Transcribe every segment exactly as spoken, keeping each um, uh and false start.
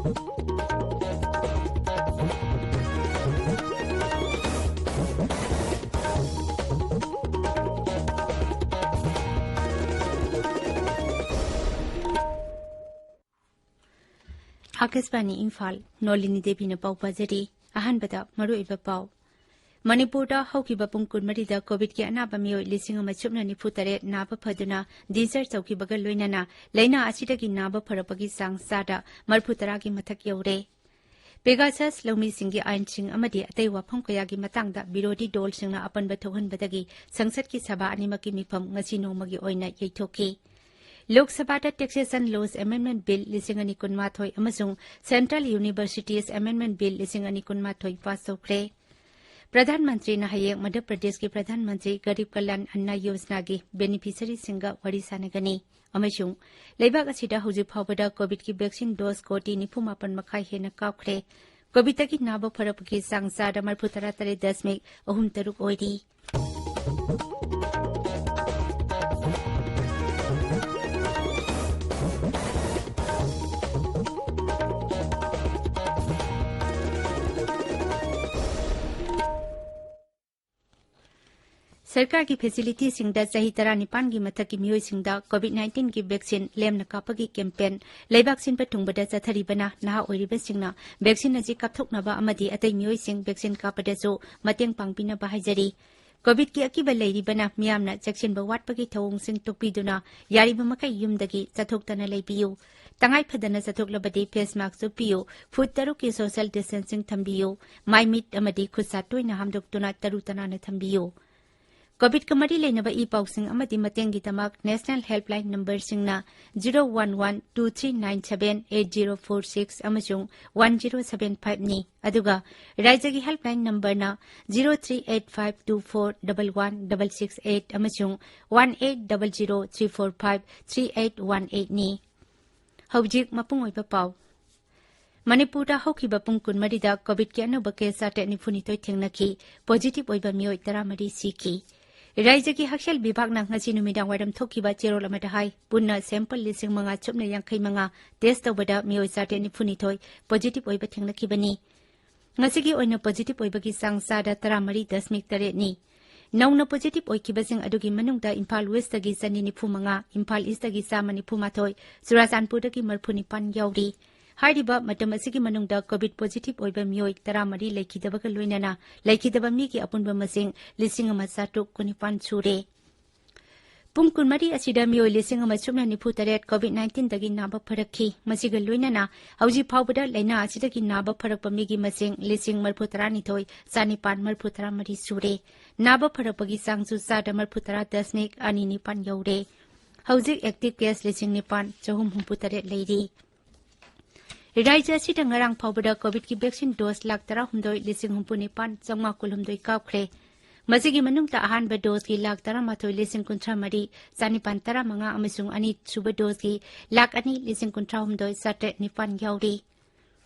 ꯑꯥꯀꯥꯁꯕꯥꯅꯤ ꯏꯝꯐꯥꯜ, ꯅꯣꯂꯤꯅꯤ ꯗꯦꯕꯤꯅ ꯄꯥꯎ ꯄꯥꯖꯔꯤ꯫ ꯑꯍꯥꯟꯕꯗ ꯃꯔꯨꯑꯣꯏꯕ ꯄꯥꯎ꯫ ꯃꯅꯤꯄꯨꯔꯗ ꯍꯧꯈꯤꯕ ꯄꯨꯡ ꯀꯨꯟꯃꯔꯤꯗ ꯀꯣꯚꯤꯗꯀꯤ ꯑꯅꯥꯕ ꯃꯤꯑꯣꯏ ꯂꯤꯁꯤꯡ ꯑꯃ ꯁꯨꯞꯅ ꯅꯤꯐꯨ ꯇꯔꯦꯠ ꯅꯥꯕ ꯐꯗꯨꯅ discharge ꯇꯧꯈꯤꯕꯒ ꯂꯣꯏꯅꯅ ꯂꯩꯅꯥ ꯑꯁꯤꯗꯒꯤ ꯅꯥꯕ ꯐꯔꯛꯄꯒꯤ ꯆꯥꯡ ꯆꯥꯗ ꯃꯔꯤꯐꯨ ꯇꯔꯥꯒꯤ ꯃꯊꯛ ꯌꯧꯔꯦ꯫ ꯄꯦꯒꯥꯁꯁ ꯂꯧꯃꯤꯁꯤꯡꯒꯤ ꯑꯥꯏꯟꯁꯤꯡ ꯑꯃꯗꯤ ꯑꯇꯩ ꯋꯥꯐꯝ ꯀꯌꯥꯒꯤ ꯃꯇꯥꯡꯗ ꯕꯤꯔꯣꯙꯤ ꯗꯣꯜꯁꯤꯡꯅ ꯑꯄꯟꯕ ꯊꯣꯛꯍꯟꯕꯗꯒꯤ ꯁꯪꯁꯠꯀꯤ ꯁꯚꯥ ꯑꯅꯤꯃꯛꯀꯤ ꯃꯤꯐꯝ ꯉꯁꯤ ꯅꯣꯡꯃꯒꯤ ꯑꯣꯏꯅ ꯌꯩꯊꯣꯛꯈꯤ꯫ ꯂꯣꯛ ꯁꯚꯥꯗ Taxation Laws Amendment Bill ꯂꯤꯁꯤꯡ ꯑꯅꯤ ꯀꯨꯟꯃꯥꯊꯣꯏ ꯑꯃꯁꯨꯡ Central Universities Amendment Bill ꯂꯤꯁꯤꯡ ꯑꯅꯤ ꯀꯨꯟꯃꯥꯊꯣꯏ pass ꯇꯧꯈ꯭ꯔꯦ꯫ ꯄ꯭ꯔꯙꯥꯟ ꯃꯟꯇ꯭ꯔꯤꯅ ꯍꯌꯦꯡ ꯃꯙ꯭ꯌ ꯄ꯭ꯔꯗꯦꯁꯀꯤ ꯄ꯭ꯔꯙꯥꯟ ꯃꯟꯇ꯭ꯔꯤ ꯒꯔꯤꯕ ꯀꯂꯌꯥꯟ ꯑꯟꯅ ꯌꯣꯖꯅꯥꯒꯤ beneficiaryꯁꯤꯡꯒ ꯋꯥꯔꯤ ꯁꯥꯟꯅꯒꯅꯤ ꯑꯃꯁꯨꯡ ꯂꯩꯕꯥꯛ ꯑꯁꯤꯗ ꯍꯧꯖꯤꯛ ꯐꯥꯎꯕꯗ ꯀꯣꯚꯤꯗꯀꯤ vaccine dose ꯀꯣꯇꯤ ꯅꯤꯐꯨ ꯃꯥꯄꯟ ꯃꯈꯥꯏ ꯍꯦꯟꯅ ꯀꯥꯞꯈ꯭ꯔꯦ꯫ ꯀꯣꯚꯤꯗꯇꯒꯤ ꯅꯥꯕ ꯐꯔꯛꯄꯒꯤ ꯆꯥꯡ ꯆꯥꯗ ꯃꯔꯤꯐꯨ ꯇꯔꯥ ꯇꯔꯦꯠ ꯗꯁꯃꯤꯛ ꯑꯍꯨꯝ ꯇꯔꯨꯛ ꯑꯣꯏꯔꯤ꯫ ꯁꯔꯀꯥꯔꯒꯤ facilityꯁꯤꯡꯗ ꯆꯍꯤ ꯇꯔꯥꯅꯤꯄꯥꯟꯒꯤ ꯃꯊꯛꯀꯤ ꯃꯤꯑꯣꯏꯁꯤꯡꯗ ꯀꯣꯚꯤꯗ ꯅꯥꯏꯟꯇꯤꯟꯒꯤ vaccine ꯂꯦꯝꯅ ꯀꯥꯞꯄꯒꯤ campaign ꯂꯩꯕꯥꯛ ꯁꯤꯟꯕ ꯊꯨꯡꯕꯗ ꯆꯠꯊꯔꯤꯕꯅ ꯅꯍꯥ ꯑꯣꯏꯔꯤꯕꯁꯤꯡꯅ vaccine ꯑꯁꯤ ꯀꯥꯞꯊꯣꯛꯅꯕ ꯑꯃꯗꯤ ꯑꯇꯩ ꯃꯤꯑꯣꯏꯁꯤꯡ vaccine ꯀꯥꯞꯄꯗꯁꯨ ꯃꯇꯦꯡ ꯄꯥꯡꯕꯤꯅꯕ ꯍꯥꯏꯖꯔꯤ꯫ ꯀꯣꯚꯤꯗꯀꯤ ꯑꯀꯤꯕ ꯂꯩꯔꯤꯕꯅ ꯃꯤꯌꯥꯝꯅ ꯆꯦꯛꯁꯤꯟꯕ ꯋꯥꯠꯄꯒꯤ ꯊꯧꯑꯣꯡꯁꯤꯡ ꯇꯣꯛꯄꯤꯗꯨꯅ ꯌꯥꯔꯤꯕ ꯃꯈꯩ ꯌꯨꯝꯗꯒꯤ ꯆꯠꯊꯣꯛꯇꯅ ꯂꯩꯕꯤꯌꯨ꯫ ꯇꯉꯥꯏ ꯐꯗꯅ ꯆꯠꯊꯣꯛꯂꯕꯗꯤ face mask ꯎꯞꯄꯤꯌꯨ, ꯐꯨꯠ ꯇꯔꯨꯛꯀꯤ social distancing ꯊꯝꯕꯤꯌꯨ, ꯃꯥꯏ ꯃꯤꯠ ꯑꯃꯗꯤ ꯈꯨꯠ ꯁꯥ ꯇꯣꯏꯅ ꯍꯥꯝꯗꯣꯛꯇꯨꯅ ꯇꯔꯨ ꯇꯅꯥꯟꯅ ꯊꯝꯕꯤꯌꯨ꯫ ꯀꯣꯚꯤꯗꯀ ꯃꯔꯤ ꯂꯩꯅꯕ ꯏ ꯄꯥꯎꯁꯤꯡ ꯑꯃꯗꯤ ꯃꯇꯦꯡꯒꯤꯗꯃꯛ national helpline numberꯁꯤꯡꯅ zero one one two three nine seven eight zero four six ꯑꯃꯁꯨꯡ one zero seven five ꯅꯤ꯫ ꯑꯗꯨꯒ ꯔꯥꯏꯖ꯭ꯌꯒꯤ helpline numberꯅ zero three eight five two four double one double six eight ꯑꯃꯁꯨꯡ one eight double zero three four five three eight one eight ꯅꯤ꯫ ꯍꯧꯖꯤꯛ ꯃꯄꯨꯡ ꯑꯣꯏꯕ ꯄꯥꯎ꯫ ꯃꯅꯤꯄꯨꯔꯗ ꯍꯧꯈꯤꯕ ꯄꯨꯡ ꯀꯨꯟꯃꯔꯤꯗ ꯀꯣꯚꯤꯗꯀꯤ ꯑꯅꯧꯕ case ꯆꯥꯇ꯭ꯔꯦꯠ ꯅꯤꯐꯨꯅꯤꯊꯣꯏ ꯊꯦꯡꯅꯈꯤ꯫ Positive ꯑꯣꯏꯕ ꯃꯤꯑꯣꯏ ꯇꯔꯥꯃꯔꯤ ꯁꯤꯈꯤ꯫ ꯔꯥꯏꯖ꯭ꯌꯒꯤ ꯍꯛꯁꯦꯜ ꯕꯤꯚꯥꯒꯅ ꯉꯁꯤ ꯅꯨꯃꯤꯗꯥꯡ ꯋꯥꯏꯔꯝ ꯊꯣꯛꯈꯤꯕ ꯆꯦꯔꯣꯜ ꯑꯃꯗ ꯍꯥꯏ, ꯄꯨꯟꯅ ꯁꯦꯝꯄꯜ ꯂꯤꯁꯤꯡ ꯃꯉꯥ ꯁꯨꯞꯅ ꯌꯥꯡꯈꯩ ꯃꯉꯥ ꯇꯦꯁ ꯇꯧꯕꯗ ꯃꯤꯑꯣꯏ ꯆꯥꯇ꯭ꯔꯦꯠ ꯅꯤꯐꯨ ꯅꯤꯊꯣꯏ ꯄꯣꯖꯤꯇꯤꯚ ꯑꯣꯏꯕ ꯊꯦꯡꯅꯈꯤꯕꯅꯤ꯫ ꯉꯁꯤꯒꯤ ꯑꯣꯏꯅ ꯄꯣꯖꯤꯇꯤꯚ ꯑꯣꯏꯕꯒꯤ ꯆꯥꯡ ꯆꯥꯗ ꯇꯔꯥꯃꯔꯤ ꯗꯁꯃꯤꯛ ꯇꯔꯦꯠꯅꯤ꯫ ꯅꯧꯅ ꯄꯣꯖꯤꯇꯤꯚ ꯑꯣꯏꯈꯤꯕꯁꯤꯡ ꯑꯗꯨꯒꯤ ꯃꯅꯨꯡꯗ ꯏꯝꯐꯥꯜ ꯋꯦꯁꯇꯒꯤ ꯆꯅꯤ ꯅꯤꯐꯨ ꯃꯉꯥ, ꯏꯝꯐꯥꯜ ꯏꯁꯇꯒꯤ ꯆꯥꯝꯃ ꯅꯤꯐꯨ ꯃꯥꯊꯣꯏ, ꯆꯨꯔꯥꯆꯥꯟꯄꯨꯔꯗꯒꯤ ꯃꯔꯤꯐꯨ ꯅꯤꯄꯥꯟ ꯌꯥꯎꯔꯤ꯫ ꯍꯥꯏꯔꯤꯕ ꯃꯇꯝ ꯑꯁꯤꯒꯤ ꯃꯅꯨꯡꯗ ꯀꯣꯚꯤꯗ ꯄꯣꯖꯤꯇꯤꯚ ꯑꯣꯏꯕ ꯃꯤꯑꯣꯏ ꯇꯔꯥꯃꯔꯤ ꯂꯩꯈꯤꯗꯕꯒ ꯂꯣꯏꯅꯅ ꯂꯩꯈꯤꯗꯕ ꯃꯤꯒꯤ ꯑꯄꯨꯟꯕ ꯃꯁꯤꯡ ꯂꯤꯁꯤꯡ ꯑꯃ ꯆꯥꯇ꯭ꯔꯨꯛ ꯀꯨꯟꯅꯤꯄꯥꯟ ꯁꯨꯔꯦ꯫ ꯄꯨꯡ ꯀꯨꯟꯃꯔꯤ ꯑꯁꯤꯗ ꯃꯤꯑꯣꯏ ꯂꯤꯁꯤꯡ ꯑꯃ ꯁꯨꯞꯅ ꯅꯤꯐꯨ ꯇꯔꯦꯠ ꯀꯣꯚꯤꯗ ꯅꯥꯏꯟꯇꯤꯟꯗꯒꯤ ꯅꯥꯕ ꯐꯔꯛꯈꯤ꯫ ꯃꯁꯤꯒ ꯂꯣꯏꯅꯅ ꯍꯧꯖꯤꯛ ꯐꯥꯎꯕꯗ ꯂꯥꯏꯅꯥ ꯑꯁꯤꯗꯒꯤ ꯅꯥꯕ ꯐꯔꯛꯄ ꯃꯤꯒꯤ ꯃꯁꯤꯡ ꯂꯤꯁꯤꯡ ꯃꯔꯤꯐꯨ ꯇꯔꯥꯅꯤꯊꯣꯏ ꯆꯥꯅꯤꯄꯥꯟ ꯃꯔꯤꯐꯨ ꯇꯔꯥꯃꯔꯤ ꯁꯨꯔꯦ꯫ ꯅꯥꯕ ꯐꯔꯛꯄꯒꯤ ꯆꯥꯡꯁꯨ ꯆꯥꯗ ꯃꯔꯤꯐꯨ ꯇꯔꯥ ꯗꯁꯃꯤꯛ ꯑꯅꯤ ꯅꯤꯄꯥꯟ ꯌꯧꯔꯦ꯫ ꯍꯧꯖꯤꯛ ꯑꯦꯛꯇꯤꯚ ꯀꯦꯁ ꯂꯤꯁꯤꯡ ꯅꯤꯄꯥꯟ ꯆꯍꯨꯝ ꯍꯨꯝꯐꯨ ꯇꯔꯦꯠ ꯂꯩꯔꯤ꯫ ꯔꯥꯖ꯭ꯌ ꯑꯁꯤꯗ ꯉꯔꯥꯡ ꯐꯥꯎꯕꯗ ꯀꯣꯚꯤꯗꯀꯤ ꯚꯦꯛꯁꯤꯟ ꯗꯣꯁ ꯂꯥꯈ ꯇꯔꯥꯍꯨꯝꯗꯣꯏ ꯂꯤꯁꯤꯡ ꯍꯨꯝꯐꯨ ꯅꯤꯄꯥꯟ ꯆꯥꯝꯃꯉꯥ ꯀꯨꯟꯍꯨꯝꯗꯣꯏ ꯀꯥꯞꯈ꯭ꯔꯦ꯫ ꯃꯁꯤꯒꯤ ꯃꯅꯨꯡꯗ ꯑꯍꯥꯟꯕ ꯗꯣꯁꯀꯤ ꯂꯥꯈ ꯇꯔꯥꯃꯥꯊꯣꯏ ꯂꯤꯁꯤꯡ ꯀꯨꯟꯊ꯭ꯔꯥ ꯃꯔꯤ ꯆꯥꯅꯤꯄꯥꯟ ꯇꯔꯥꯃꯉꯥ ꯑꯃꯁꯨꯡ ꯑꯅꯤꯁꯨꯕ ꯗꯣꯁꯀꯤ ꯂꯥꯈ ꯑꯅꯤ ꯂꯤꯁꯤꯡ ꯀꯨꯟꯊ꯭ꯔꯥ ꯍꯨꯝꯗꯣꯏ ꯆꯥꯇ꯭ꯔꯦꯠ ꯅꯤꯄꯥꯟ ꯌꯥꯎꯔꯤ꯫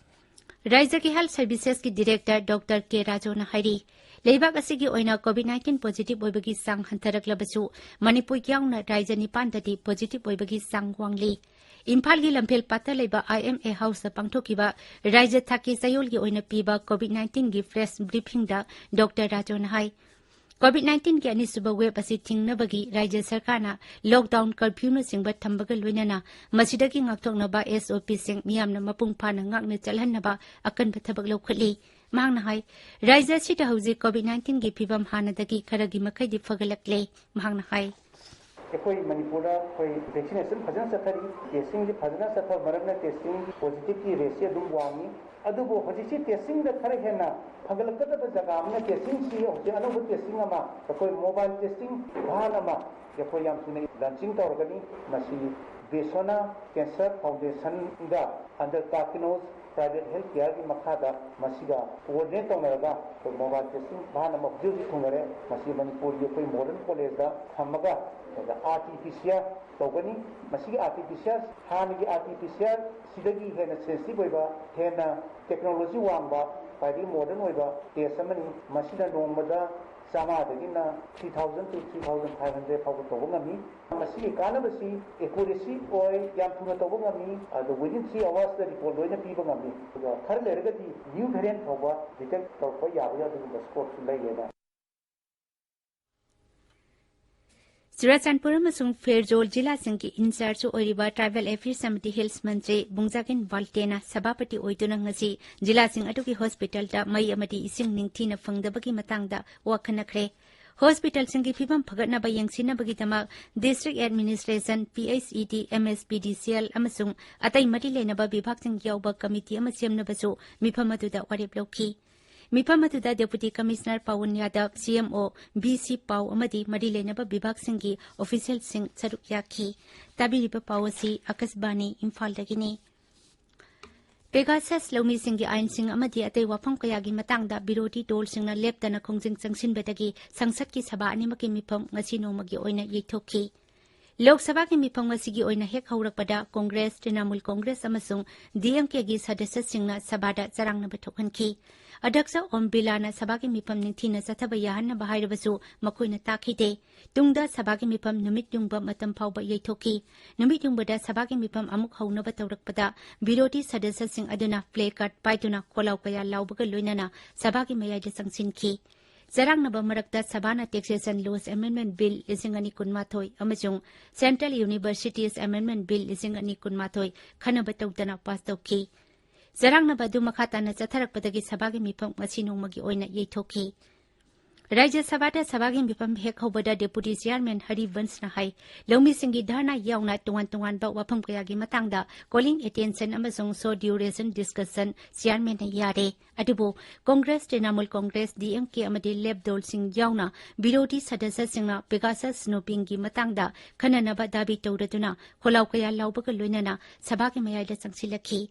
ꯔꯥꯖ꯭ꯌꯒꯤ ꯍꯦꯜꯊ ꯁꯔꯚꯤꯁꯦꯁꯀꯤ ꯗꯤꯔꯦꯛꯇꯔ ꯗꯣꯛꯇꯔ ꯀꯦ ꯔꯥꯖꯨꯅ ꯍꯥꯏꯔꯤ, ꯂꯩꯕꯥꯛ ꯑꯁꯤꯒꯤ ꯑꯣꯏꯅ ꯀꯣꯚꯤꯗ ꯅꯥꯏꯟꯇꯤꯟ ꯄꯣꯖꯤꯇꯤꯚ ꯑꯣꯏꯕꯒꯤ ꯆꯥꯡ ꯍꯟꯊꯔꯛꯂꯕꯁꯨ ꯃꯅꯤꯄꯨꯔ ꯌꯥꯎꯅ ꯔꯥꯖ꯭ꯌ ꯅꯤꯄꯥꯟꯗꯗꯤ ꯄꯣꯖꯤꯇꯤꯚ ꯑꯣꯏꯕꯒꯤ ꯆꯥꯡ ꯋꯥꯡꯂꯤ꯫ ꯏꯝꯐꯥꯜꯒꯤ ꯂꯝꯐꯦꯜ ꯄꯥꯠꯇ ꯂꯩꯕ ꯑꯥꯏ ꯑꯦꯝ ꯑꯦ ꯍꯥꯎꯁꯇ ꯄꯥꯡꯊꯣꯛꯈꯤꯕ ꯔꯥꯖ꯭ꯌ ꯊꯥꯛꯀꯤ ꯆꯌꯣꯜꯒꯤ ꯑꯣꯏꯅ ꯄꯤꯕ ꯀꯣꯚꯤꯗ ꯅꯥꯏꯟꯇꯤꯟꯒꯤ ꯐ꯭ꯂꯦꯁ ꯕ꯭ꯔꯤꯐꯤꯡꯗ ꯗꯣꯛꯇꯔ ꯔꯥꯖꯨꯅ ꯍꯥꯏ, ꯀꯣꯚꯤꯗ ꯅꯥꯏꯟꯇꯤꯟꯒꯤ ꯑꯅꯤꯁꯨꯕ ꯋꯦꯕ ꯑꯁꯤ ꯊꯤꯡꯅꯕꯒꯤ ꯔꯥꯖ꯭ꯌ ꯁꯔꯀꯥꯔꯅ ꯂꯣꯛꯗꯥꯎꯟ, ꯀꯔꯐ꯭ꯌꯨꯅꯆꯤꯡꯕ ꯊꯝꯕꯒ ꯂꯣꯏꯅꯅ ꯃꯁꯤꯗꯒꯤ ꯉꯥꯛꯊꯣꯛꯅꯕ ꯑꯦꯁ ꯑꯣ ꯄꯤꯁꯤꯡ ꯃꯤꯌꯥꯝꯅ ꯃꯄꯨꯡ ꯐꯥꯅ ꯉꯥꯛꯅ ꯆꯠꯍꯟꯅꯕ ꯑꯀꯟꯕ ꯊꯕꯛ ꯂꯧꯈꯠꯂꯤ꯫ ꯃꯍꯥꯛꯅ ꯍꯥꯏ, ꯔꯥꯖ꯭ꯌ ꯑꯁꯤꯗ ꯍꯧꯖꯤꯛ ꯀꯣꯚꯤꯗ ꯅꯥꯏꯟꯇꯤꯟꯒꯤ ꯐꯤꯕꯝ ꯍꯥꯟꯅꯗꯒꯤ ꯈꯔꯒꯤ ꯃꯈꯩꯗꯤ ꯐꯒꯠꯂꯛꯂꯦ꯫ ꯃꯍꯥꯛꯅ ꯍꯥꯏ, ꯑꯩꯈꯣꯏ ꯃꯅꯤꯄꯨꯔꯗ ꯑꯩꯈꯣꯏ ꯚꯦꯛꯁꯤꯅꯦꯁꯟ ꯐꯖꯅ ꯆꯠꯊꯔꯤ, ꯇꯦꯁꯇꯤꯡꯁꯤ ꯐꯖꯅ ꯆꯠꯊꯕ ꯃꯔꯝꯅ ꯇꯦꯁꯇꯤꯡ ꯄꯣꯖꯤꯇꯤꯚꯀꯤ ꯔꯦꯠꯁꯤ ꯑꯗꯨꯝ ꯋꯥꯡꯉꯤ꯫ ꯑꯗꯨꯕꯨ ꯍꯧꯖꯤꯛꯁꯤ ꯇꯦꯁꯇꯤꯡꯗ ꯈꯔ ꯍꯦꯟꯅ ꯐꯒꯠꯂꯛꯀꯗꯕ ꯖꯒꯥ ꯑꯃꯅ ꯇꯦꯁꯇꯤꯡꯁꯤ ꯍꯧꯖꯤꯛ ꯑꯅꯧꯕ ꯇꯦꯁꯇꯤꯡ ꯑꯃ ꯑꯩꯈꯣꯏ ꯃꯣꯕꯥꯏꯜ ꯇꯦꯁꯇꯤꯡ ꯚꯥꯟ ꯑꯃ ꯑꯩꯈꯣꯏ ꯌꯥꯝ ꯊꯨꯅ ꯂꯟꯆꯤꯡ ꯇꯧꯔꯒꯅꯤ꯫ ꯃꯁꯤ ꯕꯦꯁꯣꯅꯥ ꯀꯦꯟꯁꯔ ꯐꯥꯎꯟꯗꯦꯁꯟꯒ ꯑꯟꯗꯔ ꯇꯥꯀꯤꯅꯣꯁ ꯄ꯭ꯔꯥꯏꯚꯦꯠ ꯍꯦꯜꯊ ꯀꯤꯌꯔꯒꯤ ꯃꯈꯥꯗ ꯃꯁꯤꯒ ꯀꯣꯑꯣꯔꯗꯤꯅꯦꯠ ꯇꯧꯅꯔꯒ ꯑꯩꯈꯣꯏ ꯃꯣꯕꯥꯏꯜ ꯇꯦꯁꯇꯤꯡ ꯚꯥꯟ ꯑꯃ ꯍꯧꯖꯤꯛ ꯍꯧꯖꯤꯛ ꯊꯨꯡꯅꯔꯦ꯫ ꯃꯁꯤ ꯃꯅꯤꯄꯨꯔꯒꯤ ꯑꯩꯈꯣꯏ ꯃꯣꯗꯔꯟ ꯀꯣꯂꯦꯖꯇ ꯊꯝꯃꯒ ꯑꯗꯨꯒ R T P C R ꯇꯧꯒꯅꯤ꯫ ꯃꯁꯤꯒꯤ R T P C R ꯍꯥꯟꯅꯒꯤ R T P C R ꯁꯤꯗꯒꯤ ꯍꯦꯟꯅ ꯁꯦꯟꯁꯤꯇꯤꯚ ꯑꯣꯏꯕ, ꯍꯦꯟꯅ ꯇꯦꯛꯅꯣꯂꯣꯖꯤ ꯋꯥꯡꯕ, ꯈ꯭ꯋꯥꯏꯗꯒꯤ ꯃꯣꯗꯔꯟ ꯑꯣꯏꯕ ꯇꯦꯁ ꯑꯃꯅꯤ꯫ ꯃꯁꯤꯅ ꯅꯣꯡꯃꯗ ꯆꯥꯝꯃꯉꯥꯗꯒꯤꯅ three thousand to three thousand five hundred ꯐꯥꯎꯕ ꯇꯧꯕ ꯉꯝꯃꯤ꯫ ꯃꯁꯤꯒꯤ ꯀꯥꯟꯅꯕꯁꯤ accuracy ꯑꯣꯏ, ꯌꯥꯝ ꯊꯨꯅ ꯇꯧꯕ ꯉꯝꯃꯤ, ꯑꯗꯣ within three hours report ꯂꯣꯏꯅ ꯄꯤꯕ ꯉꯝꯃꯤ꯫ ꯑꯗꯨꯒ ꯈꯔ ꯂꯩꯔꯒꯗꯤ new variant ꯐꯥꯎꯕ detect ꯇꯧꯔꯛꯄ ꯌꯥꯕꯒꯤ ꯑꯗꯨꯒꯨꯝꯕ scopeꯁꯨ ꯂꯩꯌꯦꯅ꯫ ꯆꯨꯔꯥꯆꯥꯟꯄꯨꯔ ꯑꯃꯁꯨꯡ ꯐꯦꯔꯖꯣꯜ ꯖꯤꯂꯥꯁꯤꯡꯒꯤ ꯏꯟꯆꯥꯔꯖ ꯑꯣꯏꯔꯤꯕ ꯇ꯭ꯔꯥꯏꯕꯦꯜ ꯑꯦꯐꯤꯌꯔꯁ ꯑꯃꯗꯤ ꯍꯤꯜꯁ ꯃꯟꯇ꯭ꯔꯤ ꯕꯨꯡꯖꯥꯒꯤꯟ ꯋꯥꯜꯇꯦꯅ ꯁꯚꯥꯄꯇꯤ ꯑꯣꯏꯗꯨꯅ ꯉꯁꯤ ꯖꯤꯂꯥꯁꯤꯡ ꯑꯗꯨꯒꯤ ꯍꯣꯁꯄꯤꯇꯥꯜꯗ ꯃꯩ ꯑꯃꯗꯤ ꯏꯁꯤꯡ ꯅꯤꯡꯊꯤꯅ ꯐꯪꯗꯕꯒꯤ ꯃꯇꯥꯡꯗ ꯋꯥ ꯈꯟꯅꯈ꯭ꯔꯦ꯫ ꯍꯣꯁꯄꯤꯇꯥꯜꯁꯤꯡꯒꯤ ꯐꯤꯕꯝ ꯐꯒꯠꯅꯕ ꯌꯦꯡꯁꯤꯟꯅꯕꯒꯤꯗꯃꯛ ꯗꯤꯁꯇ꯭ꯔꯤꯛ ꯑꯦꯗꯃꯤꯅꯤꯁꯇ꯭ꯔꯦꯁꯟ, ꯄꯤ ꯑꯩꯆ ꯏ ꯗꯤ, ꯑꯦꯝ ꯑꯦꯁ ꯄꯤ ꯗꯤ ꯁꯤ ꯑꯦꯜ ꯑꯃꯁꯨꯡ ꯑꯇꯩ ꯃꯔꯤ ꯂꯩꯅꯕ ꯕꯤꯚꯥꯒꯁꯤꯡ ꯌꯥꯎꯕ ꯀꯃꯤꯇꯤ ꯑꯃ ꯁꯦꯝꯅꯕꯁꯨ ꯃꯤꯐꯝ ꯑꯗꯨꯗ ꯋꯥꯔꯦꯞ ꯂꯧꯈꯤ꯫ ꯃꯤꯐꯝ ꯑꯗꯨꯗ ꯗꯦꯄꯨꯇꯤ ꯀꯃꯤꯁꯅꯔ ꯄꯥꯋꯟ ꯌꯥꯗꯕ, ꯁꯤ ꯑꯦꯝ ꯑꯣ, ꯕꯤ ꯁꯤ ꯄꯥꯎ ꯑꯃꯗꯤ ꯃꯔꯤ ꯂꯩꯅꯕ ꯕꯤꯚꯥꯒꯁꯤꯡꯒꯤ ꯑꯣꯐꯤꯁꯤꯌꯦꯜꯁꯤꯡ ꯁꯔꯨꯛ ꯌꯥꯈꯤ꯫ ꯇꯥꯕꯤꯔꯤꯕ ꯄꯥꯎ ꯑꯁꯤ ꯑꯀꯥꯁꯕꯥꯅꯤ ꯏꯝꯐꯥꯜꯗꯒꯤꯅꯤ꯫ ꯄꯦꯒꯥꯁꯁ ꯂꯧꯃꯤꯁꯤꯡꯒꯤ ꯑꯥꯏꯟꯁꯤꯡ ꯑꯃꯗꯤ ꯑꯇꯩ ꯋꯥꯐꯝ ꯀꯌꯥꯒꯤ ꯃꯇꯥꯡꯗ ꯕꯤꯔꯣꯙꯤ ꯗꯣꯜꯁꯤꯡꯅ ꯂꯦꯞꯇꯅ ꯈꯣꯡꯖꯪ ꯆꯪꯁꯤꯟꯕꯗꯒꯤ ꯁꯪꯁꯠꯀꯤ ꯁꯚꯥ ꯑꯅꯤꯃꯛꯀꯤ ꯃꯤꯐꯝ ꯉꯁꯤ ꯅꯣꯡꯃꯒꯤ ꯑꯣꯏꯅ ꯌꯩꯊꯣꯛꯈꯤ꯫ ꯂꯣꯛ ꯁꯚꯥꯒꯤ ꯃꯤꯐꯝ ꯉꯁꯤꯒꯤ ꯑꯣꯏꯅ ꯍꯦꯛ ꯍꯧꯔꯛꯄꯗ ꯀꯣꯡꯒ꯭ꯔꯦꯁ, ꯇ꯭ꯔꯤꯅꯥꯃꯨꯜ ꯀꯣꯡꯒ꯭ꯔꯦꯁ ꯑꯃꯁꯨꯡ ꯗꯤ ꯑꯦꯝ ꯀꯦꯒꯤ ꯁꯗꯁ꯭ꯌꯁꯤꯡꯅ ꯁꯚꯥꯗ ꯆꯔꯥꯡꯅꯕ ꯊꯣꯛꯍꯟꯈꯤ꯫ ꯑꯗ꯭ꯌꯛꯁ ꯑꯣꯝ ꯕꯤꯔꯂꯥꯅ ꯁꯚꯥꯒꯤ ꯃꯤꯐꯝ ꯅꯤꯡꯊꯤꯅ ꯆꯠꯊꯕ ꯌꯥꯍꯟꯅꯕ ꯍꯥꯏꯔꯕꯁꯨ ꯃꯈꯣꯏꯅ ꯇꯥꯈꯤꯗꯦ꯫ ꯇꯨꯡꯗ ꯁꯚꯥꯒꯤ ꯃꯤꯐꯝ ꯅꯨꯃꯤꯠ ꯌꯨꯡꯕ ꯃꯇꯝ ꯐꯥꯎꯕ ꯌꯩꯊꯣꯛꯈꯤ꯫ ꯅꯨꯃꯤꯠ ꯌꯨꯡꯕꯗ ꯁꯚꯥꯒꯤ ꯃꯤꯐꯝ ꯑꯃꯨꯛ ꯍꯧꯅꯕ ꯇꯧꯔꯛꯄꯗ ꯕꯤꯔꯣꯙꯤ ꯁꯗꯁ꯭ꯌꯁꯤꯡ ꯑꯗꯨꯅ ꯄ꯭ꯂꯦ ꯀꯥꯔꯗ ꯄꯥꯏꯗꯨꯅ ꯈꯣꯜꯂꯥꯎ ꯀꯌꯥ ꯂꯥꯎꯕꯒ ꯂꯣꯏꯅꯅ ꯁꯚꯥꯒꯤ ꯃꯌꯥꯏꯗ ꯆꯪꯁꯤꯟꯈꯤ꯫ ꯆꯔꯥꯡꯅꯕ ꯃꯔꯛꯇ ꯁꯚꯥꯅ Taxation Laws Amendment Bill ꯂꯤꯁꯤꯡ ꯑꯅꯤ ꯀꯨꯟꯃꯥꯊꯣꯏ ꯑꯃꯁꯨꯡ Central Universities Amendment Bill ꯂꯤꯁꯤꯡ ꯑꯅꯤ ꯀꯨꯟꯃꯥꯊꯣꯏ ꯈꯟꯅꯕ ꯇꯧꯗꯅ ꯄꯥꯁ ꯇꯧꯈꯤ꯫ ꯆꯔꯥꯡꯅꯕ ꯑꯗꯨ ꯃꯈꯥ ꯇꯥꯅ ꯆꯠꯊꯔꯛꯄꯗꯒꯤ ꯁꯚꯥꯒꯤ ꯃꯤꯐꯝ ꯉꯁꯤ ꯅꯣꯡꯃꯒꯤ ꯑꯣꯏꯅ ꯌꯩꯊꯣꯛꯈꯤ꯫ ꯔꯥꯖ꯭ꯌ ꯁꯚꯥꯗ ꯁꯚꯥꯒꯤ ꯃꯤꯐꯝ ꯍꯦꯛ ꯍꯧꯕꯗ ꯗꯦꯄꯨꯇꯤ ꯆꯤꯌꯥꯔꯃꯦꯟ ꯍꯔꯤꯕꯟꯁꯅ ꯍꯥꯏ, ꯂꯧꯃꯤꯁꯤꯡꯒꯤ ꯙꯔꯅꯥ ꯌꯥꯎꯅ ꯇꯣꯉꯥꯟ ꯇꯣꯉꯥꯟꯕ ꯋꯥꯐꯝ ꯀꯌꯥꯒꯤ ꯃꯇꯥꯡꯗ calling attention ꯑꯃꯁꯨꯡ short duration discussion ꯆꯤꯌꯥꯔꯃꯦꯟꯅ ꯌꯥꯔꯦ꯫ ꯑꯗꯨꯕꯨ ꯀꯣꯡꯒ꯭ꯔꯦꯁ, ꯇ꯭ꯔꯤꯅꯥꯃꯨꯜ ꯀꯣꯡꯒ꯭ꯔꯦꯁ, ꯗꯤ ꯑꯦꯝ ꯀꯦ ꯑꯃꯗꯤ ꯂꯦꯞ ꯗꯣꯜꯁꯤꯡ ꯌꯥꯎꯅ ꯕꯤꯔꯣꯙꯤ ꯁꯗꯁ꯭ꯌꯁꯤꯡꯅ ꯄꯦꯒꯥꯁꯁ ꯁ꯭ꯅꯣꯄꯤꯡꯒꯤ ꯃꯇꯥꯡꯗ ꯈꯟꯅꯅꯕ ꯗꯥꯕꯤ ꯇꯧꯔꯗꯨꯅ ꯈꯣꯜꯂꯥꯎ ꯀꯌꯥ ꯂꯥꯎꯕꯒ ꯂꯣꯏꯅꯅ ꯁꯚꯥꯒꯤ ꯃꯌꯥꯏꯗ ꯆꯪꯁꯤꯜꯂꯛꯈꯤ꯫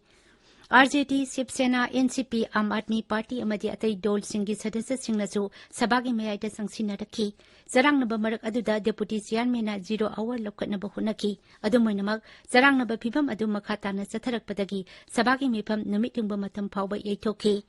ꯑꯥꯔ ꯖꯦ ꯗꯤ, ꯁꯤꯕ ꯁꯦꯅꯥ, ꯑꯦꯟ ꯁꯤ ꯄꯤ, ꯑꯥꯝ ꯑꯥꯗꯃꯤ ꯄꯥꯔꯇꯤ ꯑꯃꯗꯤ ꯑꯇꯩ ꯗꯣꯜꯁꯤꯡꯒꯤ ꯁꯗꯁ꯭ꯌꯁꯤꯡꯅꯁꯨ ꯁꯚꯥꯒꯤ ꯃꯌꯥꯏꯗ ꯆꯪꯁꯤꯟꯅꯔꯛꯈꯤ꯫ ꯆꯔꯥꯡꯅꯕ ꯃꯔꯛ ꯑꯗꯨꯗ ꯗꯦꯄꯨꯇꯤ ꯆꯤꯌꯥꯔꯃꯦꯟꯅ zero hour ꯂꯧꯈꯠꯅꯕ ꯍꯣꯠꯅꯈꯤ꯫ ꯑꯗꯨꯝ ꯑꯣꯏꯅꯃꯛ, ꯆꯔꯥꯡꯅꯕ ꯐꯤꯚꯝ ꯑꯗꯨ ꯃꯈꯥ ꯇꯥꯅ ꯆꯠꯊꯔꯛꯄꯗꯒꯤ ꯁꯚꯥꯒꯤ ꯃꯤꯐꯝ ꯅꯨꯃꯤꯠ ꯌꯨꯡꯕ ꯃꯇꯝ ꯐꯥꯎꯕ ꯌꯩꯊꯣꯛꯈꯤ꯫